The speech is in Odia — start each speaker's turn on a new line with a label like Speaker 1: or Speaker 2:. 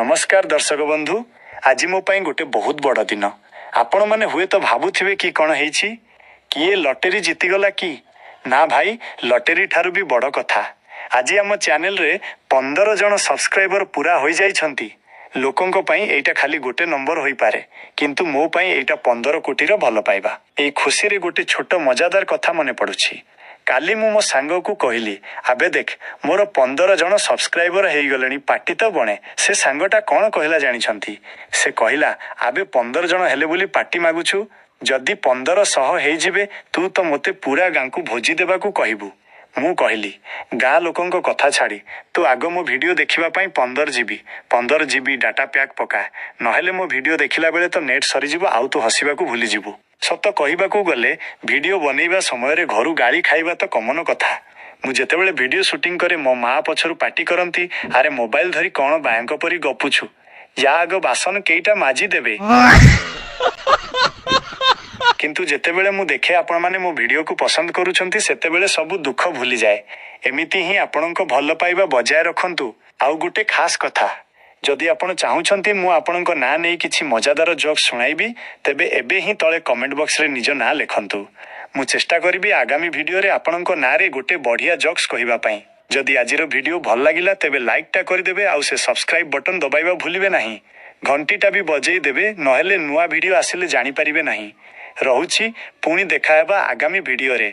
Speaker 1: ନମସ୍କାର ଦର୍ଶକ ବନ୍ଧୁ, ଆଜି ମୋ ପାଇଁ ଗୋଟେ ବହୁତ ବଡ଼ ଦିନ। ଆପଣମାନେ ହୁଏତ ଭାବୁଥିବେ କି କ'ଣ ହେଇଛି, କିଏ ଲଟେରୀ ଜିତିଗଲା କି? ନା ଭାଇ, ଲଟେରୀ ଠାରୁ ବି ବଡ଼ କଥା। ଆଜି ଆମ ଚ୍ୟାନେଲରେ 15 ଜଣ ସବସ୍କ୍ରାଇବର ପୁରା ହୋଇଯାଇଛନ୍ତି। ଲୋକଙ୍କ ପାଇଁ ଏଇଟା ଖାଲି ଗୋଟେ ନମ୍ବର ହୋଇପାରେ, କିନ୍ତୁ ମୋ ପାଇଁ ଏଇଟା 15 କୋଟିର ଭଲ ପାଇବା। ଏଇ ଖୁସିରେ ଗୋଟେ ଛୋଟ ମଜାଦାର କଥା ମନେ ପଡୁଛି। କାଲି ମୁଁ ମୋ ସାଙ୍ଗକୁ କହିଲି, "ଆବେ ଦେଖ, ମୋର 15 ଜଣ ସବସ୍କ୍ରାଇବର ହେଇଗଲେଣି, ପାର୍ଟି ତ ବଣେ।" ସେ ସାଙ୍ଗଟା କ'ଣ କହିଲା ଜାଣିଛନ୍ତି? ସେ କହିଲା, "ଆବେ, 15 ଜଣ ହେଲେ ବୋଲି ପାର୍ଟି ମାଗୁଛୁ? ଯଦି 1500 ହେଇଯିବେ, ତୁ ତ ମୋତେ ପୁରା ଗାଁକୁ ଭୋଜି ଦେବାକୁ କହିବୁ।" ମୁଁ କହିଲି, "ଗାଁ ଲୋକଙ୍କ କଥା ଛାଡ଼ି, ତୁ ଆଗ ମୋ ଭିଡ଼ିଓ ଦେଖିବା ପାଇଁ 15 ଜିବି ଡାଟା ପ୍ୟାକ୍ ପକା। ନହେଲେ ମୋ ଭିଡ଼ିଓ ଦେଖିଲା ବେଳେ ତ ନେଟ୍ ସରିଯିବ ଆଉ ତୁ ହସିବାକୁ ଭୁଲିଯିବୁ।" ସତ କହିବାକୁ ଗଲେ, ଭିଡ଼ିଓ ବନେଇବା ସମୟରେ ଘରୁ ଗାଳି ଖାଇବା ତ କମନ କଥା। ମୁଁ ଯେତେବେଳେ ଭିଡ଼ିଓ ସୁଟିଂ କରେ, ମୋ ମା ପଛରୁ ପାଟି କରନ୍ତି, "ଆରେ, ମୋବାଇଲ ଧରି କ'ଣ ବାୟାଙ୍କ ପରି ଗପୁଛୁ? ଯା, ଆଗ ବାସନ କେଇଟା ମାଜି ଦେବେ।" କିନ୍ତୁ ଯେତେବେଳେ ମୁଁ ଦେଖେ ଆପଣମାନେ ମୋ ଭିଡ଼ିଓକୁ ପସନ୍ଦ କରୁଛନ୍ତି, ସେତେବେଳେ ସବୁ ଦୁଃଖ ଭୁଲିଯାଏ। ଏମିତି ହିଁ ଆପଣଙ୍କ ଭଲ ପାଇବା ବଜାୟ ରଖନ୍ତୁ। ଆଉ ଗୋଟେ ଖାସ୍ କଥା, ଯଦି ଆପଣ ଚାହୁଁଛନ୍ତି ମୁଁ ଆପଣଙ୍କ ନାଁ ନେଇ କିଛି ମଜାଦାର ଜୋକ୍ ଶୁଣାଇବି, ତେବେ ଏବେ ହିଁ ତଳେ କମେଣ୍ଟ ବକ୍ସରେ ନିଜ ନାଁ ଲେଖନ୍ତୁ। ମୁଁ ଚେଷ୍ଟା କରିବି ଆଗାମୀ ଭିଡ଼ିଓରେ ଆପଣଙ୍କ ନାଁରେ ଗୋଟେ ବଢ଼ିଆ ଜୋକ୍ସ କହିବା ପାଇଁ। ଯଦି ଆଜିର ଭିଡ଼ିଓ ଭଲ ଲାଗିଲା, ତେବେ ଲାଇକ୍ଟା କରିଦେବେ ଆଉ ସେ ସବସ୍କ୍ରାଇବ୍ ବଟନ୍ ଦବାଇବା ଭୁଲିବେ ନାହିଁ। ଘଣ୍ଟିଟା ବି ବଜେଇ ଦେବେ, ନହେଲେ ନୂଆ ଭିଡ଼ିଓ ଆସିଲେ ଜାଣିପାରିବେ ନାହିଁ। ରହୁଛି, ପୁଣି ଦେଖାହେବା ଆଗାମୀ ଭିଡ଼ିଓରେ।